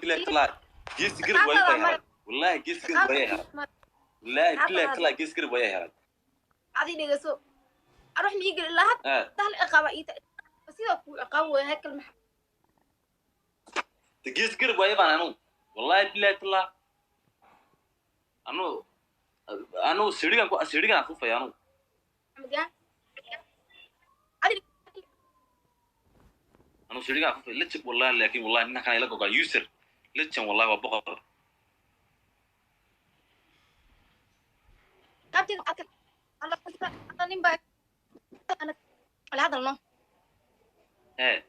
Billahi tallahi geesi garab waaye baa helay. Wallahi geesi garab waaye helay. Wallahi billahi tallahi geesi garab waaye helay. Adi dhegeyso, aruux mii geli ilaa hadda hal ciqaaba ii sida kuu ciqaab weya haykal maxa. De geesi garab waaye baan anu, wallahi billahi tallahi anu anu sirigan ku sirigan afufaya anu. Anu sirigan afufaya lajab wallahi, laakin wallahi ninkan ila gogaa user lajan, wallahi waa boqor. Nin baa la hadalno. Hee.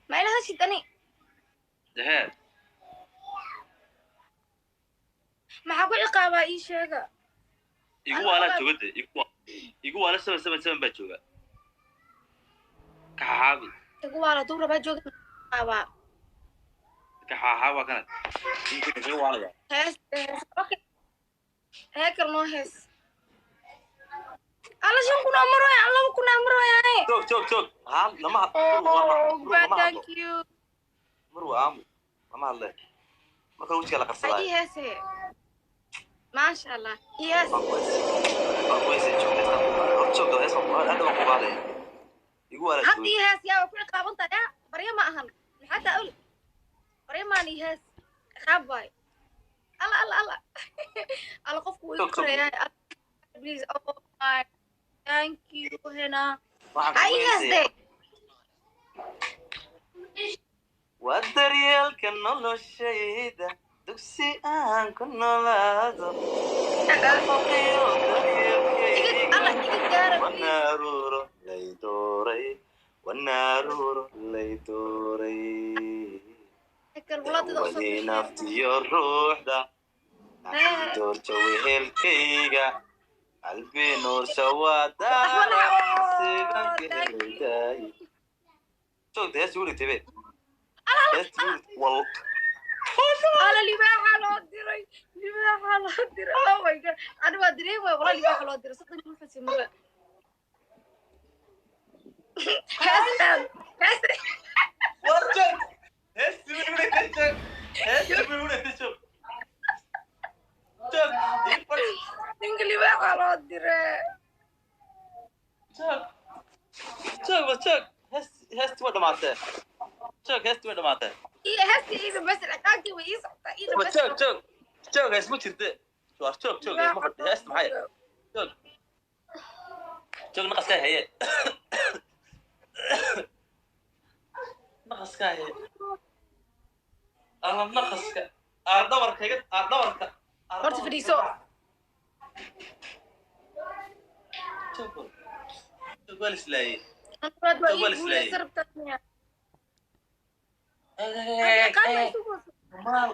Ma ila hadashid ani? Hee. Maxaa ku ciqaabaa ii sheega. Igu waalaa jooga de, igu waala 777 baa jooga kaxaxaabi. Igu waala duu rabaa jooga ciqaabaa. Kaxaxaab waa kana iga waalaya. Hees, okay, heekal noo hees. Alla 5000 oo marooya, alla 2000 oo marooya. Joog joog joog, haa lama Oh, thank you. Marwa aamu lama hadle marka wejiga la qarsadaa. Ii heese, maasha Allah, ii hees. Hadda ii hees yaa waa ku ciqaaban tahay yaa baryo ma ahan, maxaa taa ol baryo maan, ii hees ciqaab waayo. Alla alla alla alla, qofku wuu igu korayaa. Please, oh my, thank you hena. Ha ii heeste. Waa daryeelka noloshayda, dugsi aan ku noolaado, faqiyo daryeelkayga. Alla iga gaara. Wanaaruuro lay dooray, wanaaruuro lay dooray. Wadii naftiyo ruuxda doorta wehelkayga, qalbi nuursa waa daara sidan ka helay. Joogta heesta weli tebe heesta wal. Alla libaaxa loo diray, libaaxa loo diray. Oh my God, ani waa dareemaya wala libaaxa loo diray 30 wuxuu mara heestan hees. War joog, heesti weli dhigtay, joog, heesti weli dhigtay, joog joog. Ninka libaaxa loo diray. Joog joog ba joog, heest heesti way dhamaatee, joog, heesti way dhamaatee. Iyo heesti ii dhamaysta, ciqaabtii way ii socotaa, ii ba dhamaysta. Joog joog joog, hees ma jirte, war joog joog, hees ma fadhi, heest maxay, joog joog, naqaskaa haye, naqaskaa haye. Alla naqaska aar dhabarka iga aar dhabarka. Horta fadhiiso. Joog joog, waa la islaayey. Anuraad waa Joog waa ii la islaayey. guuleysa rabtaa miya? Ciqaabta isu gooso. Kamaal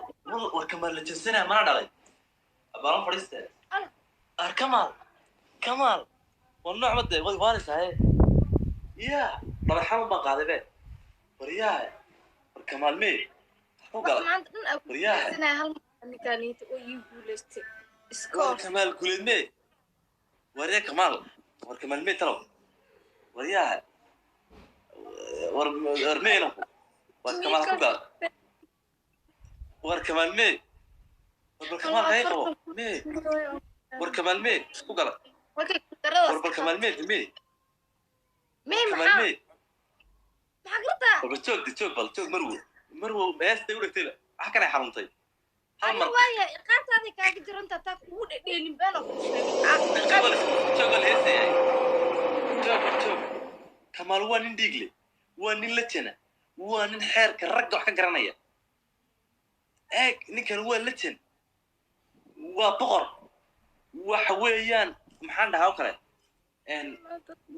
war Kamaal la jeesanaya mana dhalay abaalan fadhiiste. Ala. Ar Kamaal, Kamaal war nooc made waad waalaysahay ya, dhabar xanuun baan qaaday be. War yaa, war Kamaal mee ku Wax galay? Maanta dhan aa ku Waryaha. guuleysanaya hal mar ninkaaniita oo ii guuleystay. War Iskoor. Kamaal guuleed mee? War yaa Kamaal, war Kamaal mee talow? War yaa, war war mee inanku? War Kamaal ku galay, war Kamaal mee? War bal Kamaal kay qabo mee? War Kamaal mee ku galay? Okay, daradaas. War bal Kamaal mee mee? Mee Kamaal maxaa? Mee? Maxaa gartaa? War bal joog de, joog bal joog. Marwo marwo heestay u dhigtayba wax kanay xanuuntay hal Ani mar. waaya ciqaabtaada kaaga jiranta taa kugu dhedheelin been oo kuu sheegay. Joog joog la heesayay, joog joog. Kamaal waa nin dhiigle, waa nin lajana, waa nin xeerka ragga wax ka garanaya. Eeg ninkan waa legend, waa boqor. Waxa weeyaan maxaan dhahaa oo kale,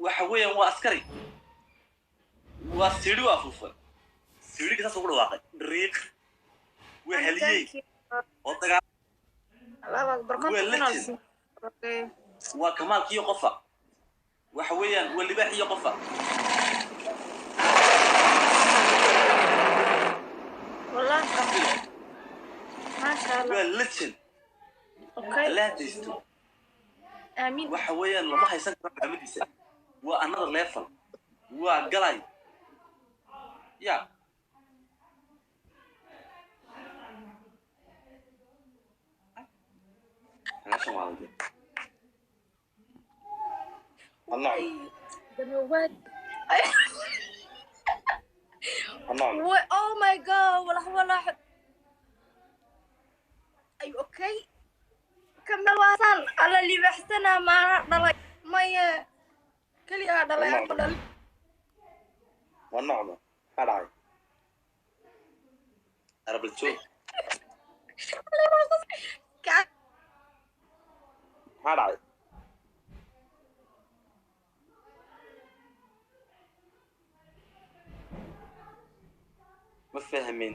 waxa weeyaan waa askari, waa siidhi, waa afuufay siidhiga saas ugu dhawaaqay riiq, waa haliyey oo dagaal, waa legend, waa kamaalkiiyo qofa, waxa weeyaan waa libaaxiyo qofa. Wallah. Qasbiga. Maasha Allah. Waa legend. Okay. Allah daysto. Aamin. Waxa weeyaan lama haysan karo maxamadiisa, waa another level, waa galay ya. Xumaaday. Annac. Damewaad. Annac. Oh my God, walax walax. Are you okay? Kamal waasan alla libaxsana maana dhalay maye keligaa dhalay Annac. Ama dhalay. Waa nocda. Maxaa dhacay? Arabal joog. Maxaa dhacay? Ma fahmin.